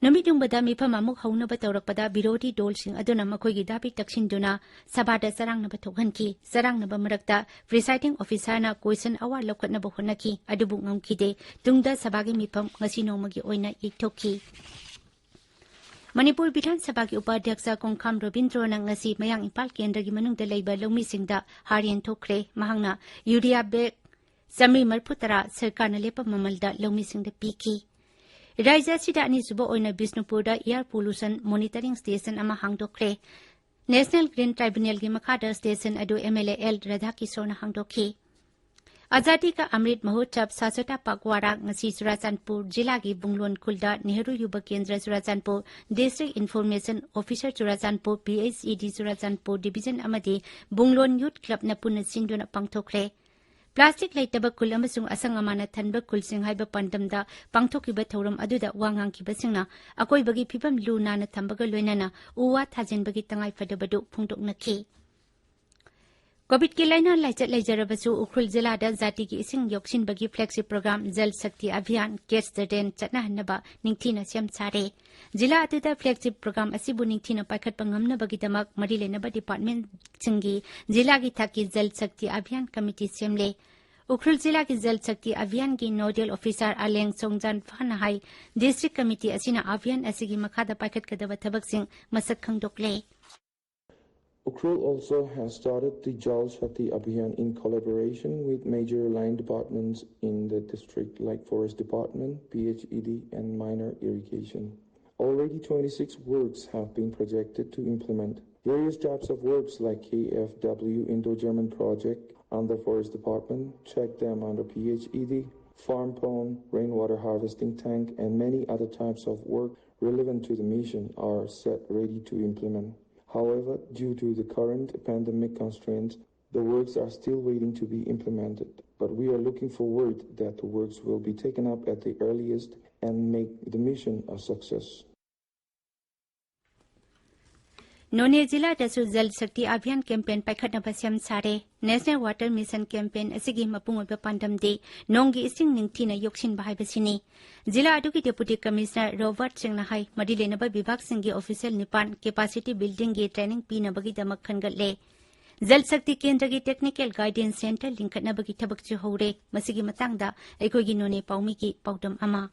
ꯅꯨꯃꯤꯠ ꯌꯨꯡꯕꯗ ꯃꯤꯐꯝ ꯑꯃꯨꯛ ꯍꯧꯅꯕ ꯇꯧꯔꯛꯄꯗ ꯕꯤꯔꯣꯙꯤ ꯗꯣꯜꯁꯤꯡ ꯑꯗꯨꯅ ꯃꯈꯣꯏꯒꯤ ꯗꯥꯕꯤ ꯇꯛꯁꯤꯟꯗꯨꯅ ꯁꯚꯥꯗ ꯆꯔꯥꯡꯅꯕ ꯊꯣꯛꯍꯟꯈꯤ꯫ ꯆꯔꯥꯡꯅꯕ ꯃꯔꯛꯇ presiding officerꯅ question hour ꯂꯧꯈꯠꯅꯕ ꯍꯣꯠꯅꯈꯤ, ꯑꯗꯨꯕꯨ ꯉꯝꯈꯤꯗꯦ꯫ ꯇꯨꯡꯗ ꯁꯚꯥꯒꯤ ꯃꯤꯐꯝ ꯉꯁꯤ ꯅꯣꯡꯃꯒꯤ ꯑꯣꯏꯅ ꯌꯩꯊꯣꯛꯈꯤ꯫ ꯃꯅꯤꯄꯨꯔ ꯕꯤꯙꯥꯟ ꯁꯚꯥꯒꯤ ꯎꯄꯥꯙ꯭ꯌꯛꯁ ꯀꯣꯡꯈꯥꯝ ꯔꯕꯤꯟꯗ꯭ꯔꯣꯅ ꯉꯁꯤ ꯃꯌꯥꯡ ꯏꯝꯐꯥꯜ ꯀꯦꯟꯗ꯭ꯔꯒꯤ ꯃꯅꯨꯡꯗ ꯂꯩꯕ ꯂꯧꯃꯤꯁꯤꯡꯗ ꯍꯥꯔ ꯌꯦꯟꯊꯣꯛꯈ꯭ꯔꯦ꯫ ꯃꯍꯥꯛꯅ ꯌꯨꯔꯤꯌꯥ bag ꯆꯥꯃꯔꯤ ꯃꯔꯤꯐꯨ ꯇꯔꯥ ꯁꯔꯀꯥꯔꯅ ꯂꯦꯞꯄ ꯃꯃꯜꯗ ꯂꯧꯃꯤꯁꯤꯡꯗ ꯄꯤꯈꯤ꯫ ꯔꯥꯖ꯭ꯌ ꯑꯁꯤꯗ ꯑꯅꯤꯁꯨꯕ ꯑꯣꯏꯅ ꯕꯤꯁꯅꯨꯄꯨꯔꯗ air pollution monitoring station ꯑꯃ ꯍꯥꯡꯗꯣꯛꯈ꯭ꯔꯦ꯫ National Green Tribunalꯒꯤ ꯃꯈꯥꯗ station ꯑꯗꯨ MLA ꯑꯦꯜ ꯔꯥꯙꯥꯀꯤꯁꯣꯔꯅ ꯍꯥꯡꯗꯣꯛꯈꯤ꯫ ꯑꯖꯥꯗꯤ ꯀꯥ ꯑꯃ꯭ꯔꯤꯠ ꯃꯍꯣꯠꯁꯕ ꯁ꯭ꯋꯥꯆꯇꯥ ꯄꯥꯛꯋꯥꯔꯥ ꯉꯁꯤ ꯆꯨꯔꯥꯆꯥꯟꯄꯨꯔ ꯖꯤꯂꯥꯒꯤ ꯕꯨꯡꯂꯣꯟ ꯈꯨꯜꯗ ꯅꯦꯍꯔꯨ ꯌꯨꯕ ꯀꯦꯟꯗ꯭ꯔ Churachandpur, District Information Officer Churachandpur, PHED Churachandpur Division ꯑꯃꯗꯤ ꯕꯨꯡꯂꯣꯟ Youth Clubꯅ ꯄꯨꯟꯅ ꯁꯤꯟꯗꯨꯅ ꯄꯥꯡꯊꯣꯛꯈ꯭ꯔꯦ꯫ Plastic ꯂꯩꯇꯕ ꯈꯨꯜ ꯑꯃꯁꯨꯡ ꯑꯁꯪ ꯑꯃꯥꯟꯅ ꯊꯟꯕ ꯈꯨꯜꯁꯤꯡ ꯍꯥꯏꯕ ꯄꯥꯟꯗꯝꯗ ꯄꯥꯡꯊꯣꯛꯈꯤꯕ ꯊꯧꯔꯝ ꯑꯗꯨꯗ ꯋꯥ ꯉꯥꯡꯈꯤꯕꯁꯤꯡꯅ ꯑꯀꯣꯏꯕꯒꯤ ꯐꯤꯕꯝ ꯂꯨ ꯅꯥꯟꯅ ꯊꯝꯕꯒ ꯂꯣꯏꯅꯅ ꯎ ꯋꯥ ꯊꯥꯖꯤꯟꯕꯒꯤ ꯇꯉꯥꯏꯐꯗꯕꯗꯨ ꯐꯣꯡꯗꯣꯛꯅꯈꯤ꯫ ꯀꯣꯚꯤꯗꯀꯤ ꯂꯥꯏꯅꯥ ꯂꯥꯏꯆꯠ ꯂꯩꯖꯔꯕꯁꯨ ꯎꯈ꯭ꯔꯨꯜ ꯖꯤꯂꯥꯗ ꯖꯥꯇꯤꯒꯤ ꯏꯁꯤꯡ ꯌꯣꯛꯁꯤꯟꯕꯒꯤ flagship program Jal Shakti Abhiyan Catch the Rain ꯆꯠꯅꯍꯟꯅꯕ ꯅꯤꯡꯊꯤꯅ ꯁꯦꯝ ꯁꯥꯔꯦ꯫ ꯖꯤꯂꯥ ꯑꯗꯨꯗ flagship program ꯑꯁꯤꯕꯨ ꯅꯤꯡꯊꯤꯅ ꯄꯥꯏꯈꯠꯄ ꯉꯝꯅꯕꯒꯤꯗꯃꯛ ꯃꯔꯤ ꯂꯩꯅꯕ departmentꯁꯤꯡꯒꯤ ꯖꯤꯂꯥꯒꯤ ꯊꯥꯛꯀꯤ Jal Shakti Abhiyan Committee ꯁꯦꯝꯂꯦ꯫ Ukhrul ꯖꯤꯂꯥꯒꯤ Jal Shakti Abhiyanꯒꯤ nodal officer ꯑꯂꯦꯡ ꯁꯣꯡꯖꯥꯟꯐꯥꯅ ꯍꯥꯏ, district committee ꯑꯁꯤꯅ Abhiyan ꯑꯁꯤꯒꯤ ꯃꯈꯥꯗ ꯄꯥꯏꯈꯠꯀꯗꯕ ꯊꯕꯛꯁꯤꯡ ꯃꯁꯛ ꯈꯪꯗꯣꯛꯂꯦ꯫ Ukhrul also has started the Jal Shakti Abhiyan in collaboration with major line departments in the district like Forest Department, PHED, and Minor Irrigation. Already twenty-six works have been projected to implement. Various types of works like KFW Indo-German project under Forest Department, check dam under PHED, farm pond, rainwater harvesting tank, and many other types of work relevant to the mission are set ready to implement. However, due to the current pandemic constraints, the works are still waiting to be implemented, but we are looking forward that the works will be taken up at the earliest and make the mission a success. ꯅꯣꯅꯦ ꯖꯤꯂꯥꯗꯁꯨ ꯖꯜ ꯁꯛꯇꯤ ꯑꯚꯤꯌꯥꯟ campaign ꯄꯥꯏꯈꯠꯅꯕ ꯁꯦꯝ ꯁꯥꯔꯦ꯫ National water mission campaign ꯑꯁꯤꯒꯤ ꯃꯄꯨꯡ ꯑꯣꯏꯕ ꯄꯥꯟꯗꯝꯗꯤ ꯅꯣꯡꯒꯤ ꯏꯁꯤꯡ ꯅꯤꯡꯊꯤꯅ ꯌꯣꯛꯁꯤꯟꯕ ꯍꯥꯏꯕꯁꯤꯅꯤ꯫ ꯖꯤꯂꯥ ꯑꯗꯨꯒꯤ ꯗꯦꯄꯨꯇꯤ ꯀꯃꯤꯁꯅꯔ ꯔꯣꯕꯔꯠ ꯁꯤꯡꯅ ꯍꯥꯏ, ꯃꯔꯤ ꯂꯩꯅꯕ ꯕꯤꯚꯥꯒꯁꯤꯡꯒꯤ ꯑꯣꯐꯤꯁꯤꯌꯦꯜ ꯅꯤꯄꯥꯟ ꯀꯦꯄꯥꯁꯤꯇꯤ ꯕꯤꯜꯗꯤꯡꯒꯤ ꯇ꯭ꯔꯦꯅꯤꯡ ꯄꯤꯅꯕꯒꯤꯗꯃꯛ ꯈꯟꯒꯠꯂꯦ꯫ ꯖꯜ ꯁꯛꯇꯤ ꯀꯦꯟꯗ꯭ꯔꯒꯤ ꯇꯦꯛꯅꯤꯀꯦꯜ ꯒꯥꯏꯗꯦꯟꯁ ꯁꯦꯟꯇꯔ ꯂꯤꯡꯈꯠꯅꯕꯒꯤ ꯊꯕꯛꯁꯨ ꯍꯧꯔꯦ꯫ ꯃꯁꯤꯒꯤ ꯃꯇꯥꯡꯗ ꯑꯩꯈꯣꯏꯒꯤ ꯅꯣꯅꯦ ꯄꯥꯎꯃꯤꯒꯤ ꯄꯥꯎꯗꯝ ꯑꯃ꯫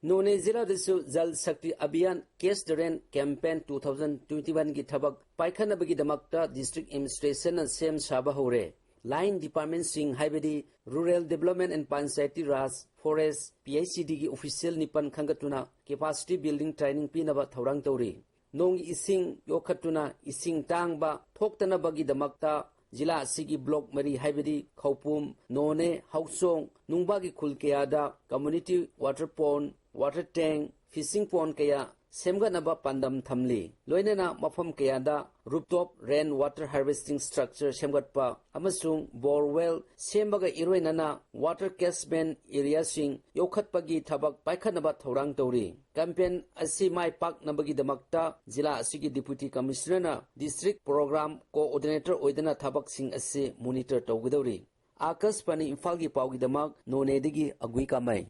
ꯅꯣꯅꯦ ꯖꯤꯂꯥꯗꯁꯨ ꯖꯜ ꯁꯛꯇꯤ ꯑꯚꯤꯌꯥꯟ ꯀꯦꯆ ꯗ ꯔꯦꯟ ꯀꯦꯝꯄꯦꯟ ꯇꯨ ꯊꯥꯎꯖꯟ ꯇ꯭ꯋꯦꯟꯇꯤ ꯋꯥꯟꯒꯤ ꯊꯕꯛ ꯄꯥꯏꯈꯠꯅꯕꯒꯤꯗꯃꯛꯇ ꯗꯤꯁꯇ꯭ꯔꯤꯛ ꯑꯦꯗꯃꯤꯅꯤꯁꯇ꯭ꯔꯦꯁꯟꯅ ꯁꯦꯝ ꯁꯥꯕ ꯍꯧꯔꯦ꯫ ꯂꯥꯏꯟ ꯗꯤꯄꯥꯔꯠꯃꯦꯟꯁꯤꯡ ꯍꯥꯏꯕꯗꯤ rural development and panchayati raj, forest, P H E ꯗꯤꯒꯤ ꯑꯣꯐꯤꯁꯤꯌꯦꯜ ꯅꯤꯄꯟ ꯈꯟꯒꯠꯇꯨꯅ ꯀꯦꯄꯥꯁꯤꯇꯤ ꯕꯤꯜꯗꯤꯡ ꯇ꯭ꯔꯦꯅꯤꯡ ꯄꯤꯅꯕ ꯊꯧꯔꯥꯡ ꯇꯧꯔꯤ꯫ ꯅꯣꯡꯒꯤ ꯏꯁꯤꯡ ꯌꯣꯛꯈꯠꯇꯨꯅ ꯏꯁꯤꯡ ꯇꯥꯡꯕ ꯊꯣꯛꯇꯅꯕꯒꯤꯗꯃꯛꯇ ꯖꯤꯂꯥ ꯑꯁꯤꯒꯤ ꯕ꯭ꯂꯣꯛ ꯃꯔꯤ ꯍꯥꯏꯕꯗꯤ ꯈꯧꯄꯨꯝ, ꯅꯣꯅꯦ, ꯍꯥꯎꯆꯣꯡ, ꯅꯨꯡꯕꯥꯒꯤ ꯈꯨꯜ ꯀꯌꯥꯗ ꯀꯝꯃ꯭ꯌꯨꯅꯤꯇꯤ ꯋꯥꯇꯔ ꯄꯣꯟ, ꯋꯥꯇꯔ ꯇꯦꯡ, ꯐꯤꯁꯤꯡ ꯄꯣꯟ ꯀꯌꯥ ꯁꯦꯝꯒꯠꯅꯕ ꯄꯥꯟꯗꯝ ꯊꯝꯂꯤ꯫ ꯂꯣꯏꯅꯅ ꯃꯐꯝ ꯀꯌꯥꯗ ꯔꯨꯞꯇꯣꯞ ꯔꯦꯟ ꯋꯥꯇꯔ ꯍꯥꯔꯚꯦꯁꯇꯤꯡ ꯁ꯭ꯇ꯭ꯔꯛꯆꯔ ꯁꯦꯝꯒꯠꯄ ꯑꯃꯁꯨꯡ ꯕꯣꯔꯋꯦꯜ ꯁꯦꯝꯕꯒ ꯏꯔꯣꯏꯅꯅ ꯋꯥꯇꯔ ꯀꯦꯆꯃꯦꯟ ꯑꯦꯔꯤꯌꯥꯁꯤꯡ ꯌꯣꯛꯈꯠꯄꯒꯤ ꯊꯕꯛ ꯄꯥꯏꯈꯠꯅꯕ ꯊꯧꯔꯥꯡ ꯇꯧꯔꯤ꯫ ꯀꯦꯝꯄꯦꯟ ꯑꯁꯤ ꯃꯥꯏ ꯄꯥꯛꯅꯕꯒꯤꯗꯃꯛꯇ ꯖꯤꯂꯥ ꯑꯁꯤꯒꯤ ꯗꯤꯄꯨꯇꯤ ꯀꯃꯤꯁꯅꯔꯅ ꯗꯤꯁꯇ꯭ꯔꯤꯛ ꯄ꯭ꯔꯣꯒ꯭ꯔꯥꯝ ꯀꯣꯑꯣꯔꯗꯤꯅꯦꯇꯔ ꯑꯣꯏꯗꯨꯅ ꯊꯕꯛꯁꯤꯡ ꯑꯁꯤ ꯃꯣꯅꯤꯇꯔ ꯇꯧꯒꯗꯧꯔꯤ꯫ ꯑꯥꯀꯥꯁꯕꯥꯅꯤ ꯏꯝꯐꯥꯜꯒꯤ ꯄꯥꯎꯒꯤꯗꯃꯛ ꯅꯣꯅꯦꯗꯒꯤ ꯑꯒꯨꯏ ꯀꯥꯃꯩ꯫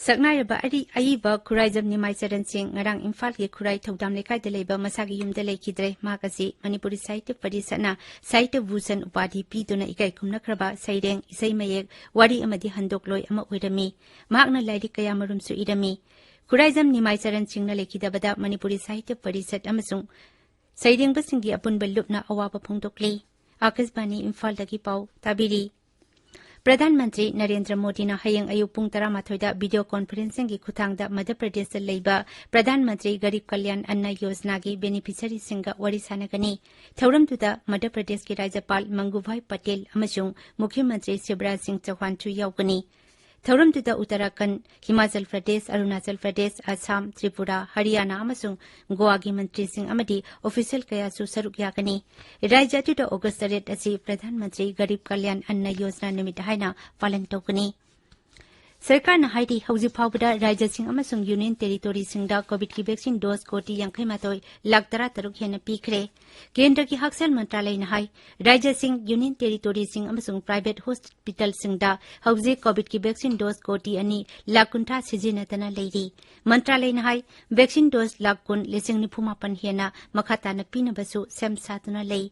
ꯁꯛꯅꯥꯏꯔꯕ ꯑꯔꯤ-, ꯑꯏꯕ ꯈꯨꯔꯥꯏꯖꯝ ꯅꯤꯃꯥꯏ ꯆꯔꯟ ꯁꯤꯡ ꯉꯔꯥꯡ ꯏꯝꯐꯥꯜꯒꯤ ꯈꯨꯔꯥꯏ ꯊꯧꯗꯥꯝ ꯂꯩꯀꯥꯏꯗ ꯂꯩꯕ ꯃꯁꯥꯒꯤ ꯌꯨꯝꯗ ꯂꯩꯈꯤꯗ꯭ꯔꯦ꯫ ꯃꯍꯥꯛ ꯑꯁꯤ ꯃꯅꯤꯄꯨꯔꯤ ꯁꯥꯍꯤꯇ꯭ꯌ ꯄꯔꯤꯁꯠꯅ ꯁꯥꯍꯤꯇ꯭ꯌ ꯚꯨꯁꯟ ꯎꯄꯥꯙꯤ ꯄꯤꯗꯨꯅ ꯏꯀꯥꯏ ꯈꯨꯝꯅꯈ꯭ꯔꯕ ꯁꯩꯔꯦꯡ, ꯏꯁꯩ ꯃꯌꯦꯛ, ꯋꯥꯔꯤ ꯑꯃꯗꯤ ꯍꯟꯗꯣꯛꯂꯣꯏ ꯑꯃ ꯑꯣꯏꯔꯝꯃꯤ꯫ ꯃꯍꯥꯛꯅ ꯂꯥꯏꯔꯤꯛ ꯀꯌꯥ ꯃꯔꯨꯝꯁꯨ ꯏꯔꯝꯃꯤ꯫ ꯈꯨꯔꯥꯏꯖꯝ ꯅꯤꯃꯥꯏ ꯆꯔꯟ ꯁꯤꯡꯅ ꯂꯩꯈꯤꯗꯕꯗ ꯃꯅꯤꯄꯨꯔꯤ ꯁꯥꯍꯤꯇ꯭ꯌ ꯄꯔꯤꯁꯠ ꯑꯃꯁꯨꯡ ꯁꯩꯔꯦꯡꯕꯁꯤꯡꯒꯤ ꯑꯄꯨꯟꯕ ꯂꯨꯞꯅ ꯑꯋꯥꯕ ꯐꯣꯡꯗꯣꯛꯂꯤ꯫ ꯑꯥꯀꯥꯁꯕꯥꯅꯤ ꯏꯝꯐꯥꯜꯗꯒꯤ ꯄꯥꯎ ꯇꯥꯕꯤꯔꯤ꯫ ꯄ꯭ꯔꯙꯥꯟ ꯃꯟꯇ꯭ꯔꯤ ꯅꯔꯦꯟꯗ꯭ꯔ ꯃꯣꯗꯤꯅ ꯍꯌꯦꯡ ꯑꯌꯨꯛ ꯄꯨꯡ ꯇꯔꯥꯃꯥꯊꯣꯏꯗ ꯚꯤꯗꯤꯑꯣ ꯀꯣꯟꯐꯔꯦꯟꯁꯤꯡꯒꯤ ꯈꯨꯠꯊꯥꯡꯗ ꯃꯙ꯭ꯌ ꯄ꯭ꯔꯗꯦꯁꯇ ꯂꯩꯕ ꯄ꯭ꯔꯙꯥꯟ ꯃꯟꯇ꯭ꯔꯤ ꯒꯔꯤꯕ ꯀꯜꯌꯥꯟ ꯑꯟꯅ ꯌꯣꯖꯅꯥꯒꯤ ꯕꯦꯅꯤꯐꯤꯁꯔꯤꯁꯤꯡꯒ ꯋꯥꯔꯤ ꯁꯥꯟꯅꯒꯅꯤ꯫ ꯊꯧꯔꯝꯗꯨꯗ ꯃꯙ꯭ꯌ ꯄ꯭ꯔꯗꯦꯁꯀꯤ ꯔꯥꯖ꯭ꯌꯄꯥꯜ ꯃꯪꯒꯨꯚꯥꯏ ꯄꯇꯦꯜ ꯑꯃꯁꯨꯡ ꯃꯨꯈ꯭ꯌ ꯃꯟꯇ꯭ꯔꯤ ꯁꯤꯕꯔꯥꯖ ꯁꯤꯡ ꯆꯧꯍꯥꯟꯁꯨ ꯌꯥꯎꯒꯅꯤ꯫ ꯊꯧꯔꯝꯗꯨꯗ ꯎꯠꯇꯔꯥꯈꯟꯗ, ꯍꯤꯃꯥꯆꯜ ꯄ꯭ꯔꯗꯦꯁ, ꯑꯔꯨꯅꯥꯆꯜ ꯄ꯭ꯔꯗꯦꯁ, ꯑꯁꯥꯝ, ꯇ꯭ꯔꯤꯄꯨꯔꯥ, ꯍꯔꯤꯌꯥꯅꯥ ꯑꯃꯁꯨꯡ ꯒꯣꯋꯥꯒꯤ ꯃꯟꯇ꯭ꯔꯤꯁꯤꯡ ꯑꯃꯗꯤ ꯑꯣꯐꯤꯁꯤꯌꯦꯜ ꯀꯌꯥꯁꯨ ꯁꯔꯨꯛ ꯌꯥꯒꯅꯤ꯫ ꯔꯥꯖ꯭ꯌ ꯑꯗꯨꯗ ꯑꯣꯒꯁ ꯇꯔꯦꯠ ꯑꯁꯤ ꯄ꯭ꯔꯙꯥꯟ ꯃꯟꯇ꯭ꯔꯤ ꯒꯔꯤꯕ ꯀꯜꯌꯥꯟ ꯑꯟꯅ ꯌꯣꯖꯅꯥ ꯅꯨꯃꯤꯠ ꯍꯥꯏꯅ ꯄꯥꯂꯟ ꯇꯧꯒꯅꯤ꯫ ꯁꯔꯀꯥꯔꯅ ꯍꯥꯏꯔꯤ, ꯍꯧꯖꯤꯛ ꯐꯥꯎꯕꯗ ꯔꯥꯖ꯭ꯌꯁꯤꯡ ꯑꯃꯁꯨꯡ ꯌꯨꯅꯤꯌꯟ ꯇꯦꯔꯤꯇꯣꯔꯤꯁꯤꯡꯗ ꯀꯣꯚꯤꯗꯀꯤ ꯚꯦꯛꯁꯤꯟ ꯗꯣꯁ ꯀꯣꯇꯤ ꯌꯥꯡꯈꯩ ꯃꯥꯊꯣꯏ ꯂꯥꯈ ꯇꯔꯥ ꯇꯔꯨꯛ ꯍꯦꯟꯅ ꯄꯤꯈ꯭ꯔꯦ꯫ ꯀꯦꯟꯗ꯭ꯔꯒꯤ ꯍꯛꯁꯦꯜ ꯃꯟꯇ꯭ꯔꯥꯂꯌꯅ ꯍꯥꯏ, ꯔꯥꯖ꯭ꯌꯁꯤꯡ, ꯌꯨꯅꯤꯌꯟ ꯇꯦꯔꯤꯇꯣꯔꯤꯁꯤꯡ ꯑꯃꯁꯨꯡ ꯄ꯭ꯔꯥꯏꯚꯦꯠ ꯍꯣꯁꯄꯤꯇꯥꯜꯁꯤꯡꯗ ꯍꯧꯖꯤꯛ ꯀꯣꯚꯤꯗꯀꯤ ꯚꯦꯛꯁꯤꯟ ꯗꯣꯁ ꯀꯣꯇꯤ ꯑꯅꯤ ꯂꯥꯈ ꯀꯨꯟꯊ꯭ꯔꯥ ꯁꯤꯖꯤꯟꯅꯗꯅ ꯂꯩꯔꯤ꯫ ꯃꯟꯇ꯭ꯔꯥꯂꯌꯅ ꯍꯥꯏ, ꯚꯦꯛꯁꯤꯟ ꯗꯣꯁ ꯂꯥꯈ ꯀꯨꯟ ꯂꯤꯁꯤꯡ ꯅꯤꯐꯨ ꯃꯥꯄꯟ ꯍꯦꯟꯅ ꯃꯈꯥ ꯇꯥꯅ ꯄꯤꯅꯕꯁꯨ ꯁꯦꯝ ꯁꯥꯗꯨꯅ ꯂꯩ꯫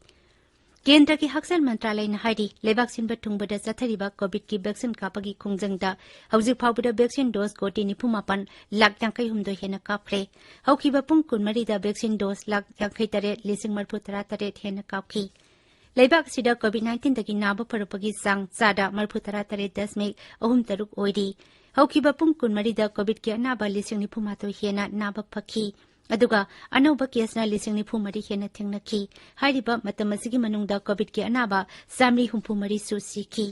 ꯀꯦꯟꯗ꯭ꯔꯒꯤ ꯍꯛꯁꯦꯜ ꯃꯟꯇ꯭ꯔꯥꯂꯌꯅ ꯍꯥꯏꯔꯤ, ꯂꯩꯕꯥꯛ ꯁꯤꯟꯕ ꯊꯨꯡꯕꯗ ꯆꯠꯊꯔꯤꯕ ꯀꯣꯚꯤꯗꯀꯤ ꯚꯦꯛꯁꯤꯟ ꯀꯥꯞꯄꯒꯤ ꯈꯣꯡꯖꯪꯗ ꯍꯧꯖꯤꯛ ꯐꯥꯎꯕꯗ ꯚꯦꯛꯁꯤꯟ ꯗꯣꯁ ꯀꯣꯇꯤ ꯅꯤꯐꯨ ꯃꯥꯄꯟ ꯂꯥꯈ ꯌꯥꯡꯈꯩ ꯍꯨꯝꯗꯣꯏ ꯍꯦꯟꯅ ꯀꯥꯞꯈ꯭ꯔꯦ꯫ ꯍꯧꯈꯤꯕ ꯄꯨꯡ ꯀꯨꯟꯃꯔꯤꯗ ꯚꯦꯛꯁꯤꯟ ꯗꯣꯁ ꯂꯥꯈ ꯌꯥꯡꯈꯩ ꯇꯔꯦꯠ ꯂꯤꯁꯤꯡ ꯃꯔꯤꯐꯨ ꯇꯔꯥ ꯇꯔꯦꯠ ꯍꯦꯟꯅ ꯀꯥꯞꯈꯤ꯫ ꯂꯩꯕꯥꯛ ꯑꯁꯤꯗ ꯀꯣꯚꯤꯗ ꯅꯥꯏꯟꯇꯤꯟꯗꯒꯤ ꯅꯥꯕ ꯐꯔꯛꯄꯒꯤ ꯆꯥꯡ ꯆꯥꯗ ꯃꯔꯤꯐꯨ ꯇꯔꯥ ꯇꯔꯦꯠ ꯗꯁꯃꯤꯛ ꯑꯍꯨꯝ ꯇꯔꯨꯛ ꯑꯣꯏꯔꯤ꯫ ꯍꯧꯈꯤꯕ ꯄꯨꯡ ꯀꯨꯟꯃꯔꯤꯗ ꯀꯣꯚꯤꯗꯀꯤ ꯑꯅꯥꯕ ꯂꯤꯁꯤꯡ ꯅꯤꯐꯨ ꯃꯥꯊꯣꯏ ꯍꯦꯟꯅ ꯅꯥꯕ ꯐꯈꯤ꯫ ꯑꯗꯨꯒ ꯑꯅꯧꯕ ꯀꯦꯁꯅ ꯂꯤꯁꯤꯡ ꯅꯤꯐꯨ ꯃꯔꯤ ꯍꯦꯟꯅ ꯊꯦꯡꯅꯈꯤ꯫ ꯍꯥꯏꯔꯤꯕ ꯃꯇꯝ ꯑꯁꯤꯒꯤ ꯃꯅꯨꯡꯗ ꯀꯣꯚꯤꯗꯀꯤ ꯑꯅꯥꯕ ꯆꯥꯃꯔꯤ ꯍꯨꯝꯐꯨ ꯃꯔꯤꯁꯨ ꯁꯤꯈꯤ꯫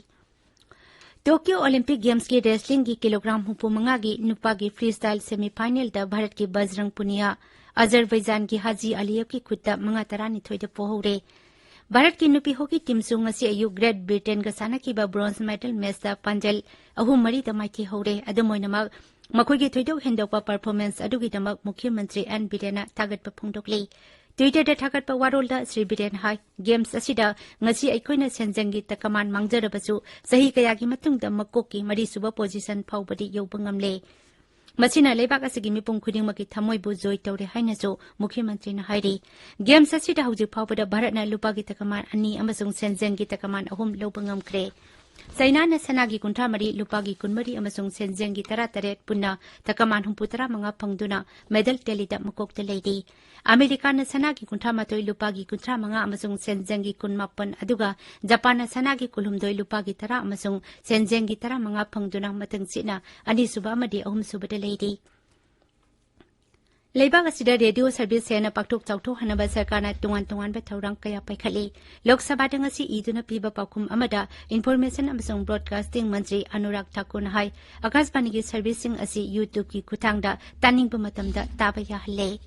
ꯇꯣꯀꯤꯌꯣ ꯑꯣꯂꯤꯝꯄꯤꯛ ꯒꯦꯝꯁꯀꯤ ꯔꯦꯁꯂꯤꯡꯒꯤ ꯀꯤꯂꯣꯒ꯭ꯔꯥꯝ ꯍꯨꯝꯐꯨ ꯃꯉꯥꯒꯤ ꯅꯨꯄꯥꯒꯤ ꯐ꯭ꯔꯤ ꯁ꯭ꯇꯥꯏꯜ ꯁꯦꯃꯤ ꯐꯥꯏꯅꯦꯜꯗ ꯚꯥꯔꯠꯀꯤ ꯕꯖꯔꯪ ꯄꯨꯅꯤꯌꯥ ꯑꯖꯔꯕꯩꯖꯥꯟꯒꯤ ꯍꯥꯖꯤ ꯑꯂꯤꯌꯦꯚꯀꯤ ꯈꯨꯠꯇ ꯃꯉꯥ ꯇꯔꯥꯅꯤꯊꯣꯏꯗ ꯄꯣꯍꯧꯔꯦ꯫ ꯚꯥꯔꯠꯀꯤ ꯅꯨꯄꯤ ꯍꯣꯀꯤ ꯇꯤꯝꯁꯨ ꯉꯁꯤ ꯑꯌꯨꯛ ꯒ꯭ꯔꯦꯠ ꯕ꯭ꯔꯤꯇꯦꯟꯒ ꯁꯥꯟꯅꯈꯤꯕ ꯕ꯭ꯔꯣꯟꯖ ꯃꯦꯗꯜ ꯃꯦꯆꯇ ꯄꯥꯟꯖꯜ ꯑꯍꯨꯝ ꯃꯔꯤꯗ ꯃꯥꯏꯊꯤꯍꯧꯔꯦ꯫ ꯑꯗꯨꯝ ꯑꯣꯏꯅꯃꯛ, ꯃꯈꯣꯏꯒꯤ ꯊꯣꯏꯗꯣꯛ ꯍꯦꯟꯗꯣꯛꯄ ꯄꯔꯐꯣꯔꯃꯦꯟꯁ ꯑꯗꯨꯒꯤꯗꯃꯛ ꯃꯨꯈ꯭ꯌ ꯃꯟꯇ꯭ꯔꯤ ꯑꯦꯟ ꯕꯤꯔꯦꯟꯅ ꯊꯥꯒꯠꯄ ꯐꯣꯡꯗꯣꯛꯂꯤ꯫ ꯇ꯭ꯋꯤꯇꯔꯗ ꯊꯥꯒꯠꯄ ꯋꯥꯔꯣꯜꯗ ꯁ꯭ꯔꯤ ꯕꯤꯔꯦꯟ ꯍꯥꯏ, "ꯒꯦꯝꯁ ꯑꯁꯤꯗ ꯉꯁꯤ ꯑꯩꯈꯣꯏꯅ ꯁꯦꯟꯖꯪꯒꯤ ꯇꯀꯃꯥꯟ ꯃꯥꯡꯖꯔꯕꯁꯨ, ꯆꯍꯤ ꯀꯌꯥꯒꯤ ꯃꯇꯨꯡꯗ ꯃꯀꯣꯛꯀꯤ ꯃꯔꯤꯁꯨꯕ ꯄꯣꯖꯤꯁꯟ ꯐꯥꯎꯕꯗꯤ ꯌꯧꯕ ꯉꯝꯂꯦ꯫ ꯃꯁꯤꯅ ꯂꯩꯕꯥꯛ ꯑꯁꯤꯒꯤ ꯃꯤꯄꯨꯝ ꯈꯨꯗꯤꯡꯃꯛꯀꯤ ꯊꯃꯣꯏꯕꯨ ꯖꯣꯏ ꯇꯧꯔꯦ" ꯍꯥꯏꯅꯁꯨ ꯃꯨꯈ꯭ꯌ ꯃꯟꯇ꯭ꯔꯤꯅ ꯍꯥꯏꯔꯤ꯫ ꯒꯦꯝꯁ ꯑꯁꯤꯗ ꯍꯧꯖꯤꯛ ꯐꯥꯎꯕꯗ ꯚꯥꯔꯠꯅ ꯂꯨꯄꯥꯒꯤ ꯇꯀꯃꯥꯟ ꯑꯅꯤ ꯑꯃꯁꯨꯡ ꯁꯦꯟꯖꯦꯡꯒꯤ ꯇꯀꯃꯥꯟ ꯑꯍꯨꯝ ꯂꯧꯕ ꯉꯝꯈ꯭ꯔꯦ꯫ ꯆꯩꯅꯥꯅ ꯁꯅꯥꯒꯤ ꯀꯨꯟꯊ꯭ꯔꯥ ꯃꯔꯤ, ꯂꯨꯄꯥꯒꯤ ꯀꯨꯟꯃꯔꯤ ꯑꯃꯁꯨꯡ ꯁꯦꯟꯖꯦꯡꯒꯤ ꯇꯔꯥ ꯇꯔꯦꯠ, ꯄꯨꯟꯅ ꯇꯀꯃꯥꯟ ꯍꯨꯝꯐꯨ ꯇꯔꯥ ꯃꯉꯥ ꯐꯪꯗꯨꯅ ꯃꯦꯗꯜ ꯇꯦꯂꯤꯗ ꯃꯀꯣꯛꯇ ꯂꯩꯔꯤ꯫ ꯑꯃꯦꯔꯤꯀꯥꯅ ꯁꯅꯥꯒꯤ ꯀꯨꯟꯊ꯭ꯔꯥ ꯃꯥꯊꯣꯏ, ꯂꯨꯄꯥꯒꯤ ꯀꯨꯟꯊ꯭ꯔꯥ ꯃꯉꯥ ꯑꯃꯁꯨꯡ ꯁꯦꯟꯖꯦꯡꯒꯤ ꯀꯨꯟ ꯃꯥꯄꯟ, ꯑꯗꯨꯒ ꯖꯄꯥꯟꯅ ꯁꯅꯥꯒꯤ ꯀꯨꯟꯍꯨꯝꯗꯣꯏ, ꯂꯨꯄꯥꯒꯤ ꯇꯔꯥ ꯑꯃꯁꯨꯡ ꯁꯦꯟꯖꯦꯡꯒꯤ ꯇꯔꯥ ꯃꯉꯥ ꯐꯪꯗꯨꯅ ꯃꯊꯪ ꯁꯤꯠꯅ ꯑꯅꯤꯁꯨꯕ ꯑꯃꯗꯤ ꯑꯍꯨꯝꯁꯨꯕꯗ ꯂꯩꯔꯤ꯫ ꯂꯩꯕꯥꯛ ꯑꯁꯤꯗ ꯔꯦꯗꯤꯑꯣ ꯁꯔꯚꯤꯁ ꯍꯦꯟꯅ ꯄꯥꯛꯊꯣꯛ ꯆꯥꯎꯊꯣꯛꯍꯟꯅꯕ ꯁꯔꯀꯥꯔꯅ ꯇꯣꯉꯥꯟ ꯇꯣꯉꯥꯟꯕ ꯊꯧꯔꯥꯡ ꯀꯌꯥ ꯄꯥꯏꯈꯠꯂꯤ꯫ ꯂꯣꯛ ꯁꯚꯥꯗ ꯉꯁꯤ ꯏꯗꯨꯅ ꯄꯤꯕ ꯄꯥꯎꯈꯨꯝ ꯑꯃꯗ ꯏꯟꯐꯣꯔꯃꯦꯁꯟ ꯑꯃꯁꯨꯡ ꯕ꯭ꯔꯣꯗꯀꯥꯁꯇꯤꯡ ꯃꯟꯇ꯭ꯔꯤ ꯑꯅꯨꯔꯥꯒ ꯊꯥꯀꯨꯔꯅ ꯍꯥꯏ, ꯑꯀꯥꯁꯕꯥꯅꯤꯒꯤ ꯁꯔꯚꯤꯁꯁꯤꯡ ꯑꯁꯤ YouTube-ꯀꯤ ꯈꯨꯠꯊꯥꯡꯗ ꯇꯥꯅꯤꯡꯕ ꯃꯇꯝꯗ ꯇꯥꯕ ꯌꯥꯍꯜꯂꯦ꯫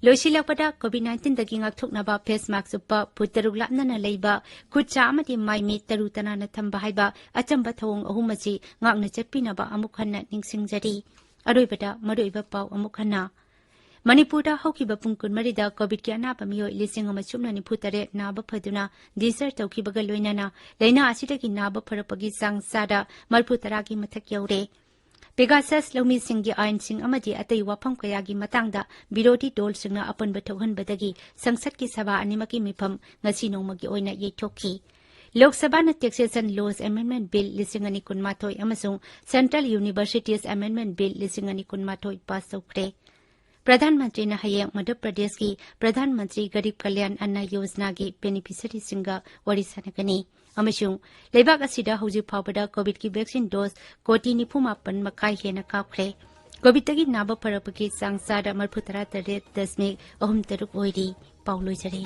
ꯂꯣꯏꯁꯤꯜꯂꯛꯄꯗ, ꯀꯣꯚꯤꯗ ꯅꯥꯏꯟꯇꯤꯟꯗꯒꯤ ꯉꯥꯛꯊꯣꯛꯅꯕ ꯐꯦꯁ ꯃꯥꯛꯁ ꯎꯞꯄ, ꯐꯨꯠ ꯇꯔꯨꯛ ꯂꯥꯞꯅꯅ ꯂꯩꯕ, ꯈꯨꯠ ꯁꯥ ꯑꯃꯗꯤ ꯃꯥꯏ ꯃꯤꯠ ꯇꯔꯨ ꯇꯅꯥꯟꯅ ꯊꯝꯕ ꯍꯥꯏꯕ ꯑꯆꯝꯕ ꯊꯧꯑꯣꯡ ꯑꯍꯨꯝ ꯑꯁꯤ ꯉꯥꯛꯅ ꯆꯠꯄꯤꯅꯕ ꯑꯃꯨꯛ ꯍꯟꯅ ꯅꯤꯡꯁꯤꯡꯖꯔꯤ꯫ ꯑꯔꯣꯏꯕꯗ ꯃꯔꯨꯑꯣꯏꯕ ꯄꯥꯎ ꯑꯃꯨꯛ ꯍꯟꯅ꯫ ꯃꯅꯤꯄꯨꯔꯗ ꯍꯧꯈꯤꯕ ꯄꯨꯡ ꯀꯨꯟꯃꯔꯤꯗ ꯀꯣꯚꯤꯗꯀꯤ ꯑꯅꯥꯕ ꯃꯤꯑꯣꯏ ꯂꯤꯁꯤꯡ ꯑꯃ ꯁꯨꯞꯅ ꯅꯤꯐꯨ ꯇꯔꯦꯠ ꯅꯥꯕ ꯐꯗꯨꯅ ꯗꯤꯁꯆꯥꯔꯖ ꯇꯧꯈꯤꯕꯒ ꯂꯣꯏꯅꯅ ꯂꯥꯏꯅꯥ ꯑꯁꯤꯗꯒꯤ ꯅꯥꯕ ꯐꯔꯛꯄꯒꯤ ꯆꯥꯡ ꯆꯥꯗ ꯃꯔꯤꯐꯨ ꯇꯔꯥꯒꯤ ꯃꯊꯛ ꯌꯧꯔꯦ꯫ ꯄꯦꯒꯥꯁꯁ ꯂꯧꯃꯤꯁꯤꯡꯒꯤ ꯑꯥꯏꯟꯁꯤꯡ ꯑꯃꯗꯤ ꯑꯇꯩ ꯋꯥꯐꯝ ꯀꯌꯥꯒꯤ ꯃꯇꯥꯡꯗ ꯕꯤꯔꯣꯙꯤ ꯗꯣꯜꯁꯤꯡꯅ ꯑꯄꯟꯕ ꯊꯣꯛꯍꯟꯕꯗꯒꯤ ꯁꯪꯁꯠꯀꯤ ꯁꯚꯥ ꯑꯅꯤꯃꯛꯀꯤ ꯃꯤꯐꯝ ꯉꯁꯤ ꯅꯣꯡꯃꯒꯤ ꯑꯣꯏꯅ ꯌꯩꯊꯣꯛꯈꯤ꯫ ꯂꯣꯛ ꯁꯚꯥꯅ Taxation Laws Amendment Bill ꯂꯤꯁꯤꯡ ꯑꯅꯤ ꯀꯨꯟꯃꯥꯊꯣꯏ ꯑꯃꯁꯨꯡ Central Universities Amendment Bill ꯂꯤꯁꯤꯡ ꯑꯅꯤ ꯀꯨꯟꯃꯥꯊꯣꯏ ꯄꯥꯁ ꯇꯧꯈ꯭ꯔꯦ꯫ ꯄ꯭ꯔꯙꯥꯟ ꯃꯟꯇ꯭ꯔꯤꯅ ꯍꯌꯦꯡ ꯃꯙ꯭ꯌ ꯄ꯭ꯔꯗꯦꯁꯀꯤ ꯄ꯭ꯔꯙꯥꯟ ꯃꯟꯇ꯭ꯔꯤ ꯒꯔꯤꯕ ꯀꯂꯌꯥꯟ ꯑꯟꯅ ꯌꯣꯖꯅꯥꯒꯤ ꯕꯦꯅꯤꯐꯤꯁꯔꯤꯁꯤꯡꯒ ꯋꯥꯔꯤ ꯁꯥꯟꯅꯒꯅꯤ꯫ ꯑꯃꯁꯨꯡ ꯂꯩꯕꯥꯛ ꯑꯁꯤꯗ ꯍꯧꯖꯤꯛ ꯐꯥꯎꯕꯗ ꯀꯣꯚꯤꯗꯀꯤ ꯚꯦꯛꯁꯤꯟ ꯗꯣꯁ ꯀꯣꯇꯤ ꯅꯤꯐꯨ ꯃꯥꯄꯟ ꯃꯈꯥꯏ ꯍꯦꯟꯅ ꯀꯥꯞꯈ꯭ꯔꯦ꯫ ꯀꯣꯚꯤꯗꯀꯤ ꯅꯥꯕ ꯐꯔꯛꯄꯒꯤ ꯆꯥꯡ ꯆꯥꯗ ꯃꯔꯤꯐꯨ ꯇꯔꯥ ꯇꯔꯦꯠ ꯗꯁꯃꯤꯛ ꯑꯍꯨꯝ ꯇꯔꯨꯛ ꯑꯣꯏꯔꯤ꯫ ꯄꯥꯎ ꯂꯣꯏꯖꯔꯦ꯫